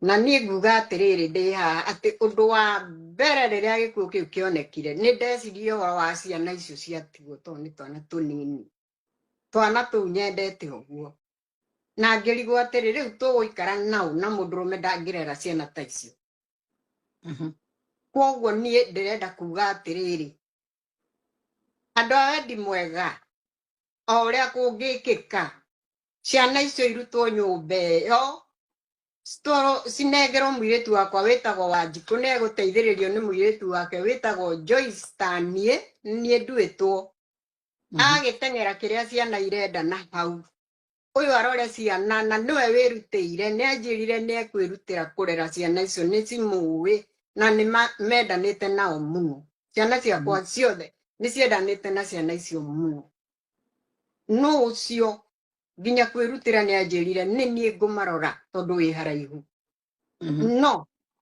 Na niĩ nguga atĩrĩrĩ, ndĩ haha atĩ ũndũ wa mbere rĩrĩa gĩkuũ kĩu kĩonekire, nĩ ndecirie ũhoro wa ciana icio ciatigwo, tondũ nĩ twana tũnini, twana tũu nyendete ũguo, na ngĩrigwo atĩrĩ, rĩu tũgũikara nau na mũndũrũme ndangĩrera ciana ta icio. Kwoguo niĩ ndĩrenda kuga atĩrĩrĩ, andũ a wendi mwega, o ũrĩa kũngĩkĩka, ciana icio irutwo nyũmba ĩyo, citwarwo cinengerwo mũirĩtu wakwa wĩtagwo Wanjikũ, nĩ egũteithĩrĩrio nĩ mũirĩtu wake wĩtagwo Joyce ta niĩ, niĩ nduĩtwo. Agĩteng'era kĩrĩa ciana irenda na hau ũyũ arore ciana, na nĩwe wĩrutĩire, nĩ anjĩrire nĩ ekwĩrutĩra kũrera ciana icio, nĩ cimũĩ na nĩ mendanĩte nao mũno. Ciana ciakwa ciothe nĩ ciendanĩte na ciana icio mũno. No ũcio nginya kwĩrutĩra nĩ anjĩrire nĩ niĩ ngũmarora tondũ wĩ haraihu. No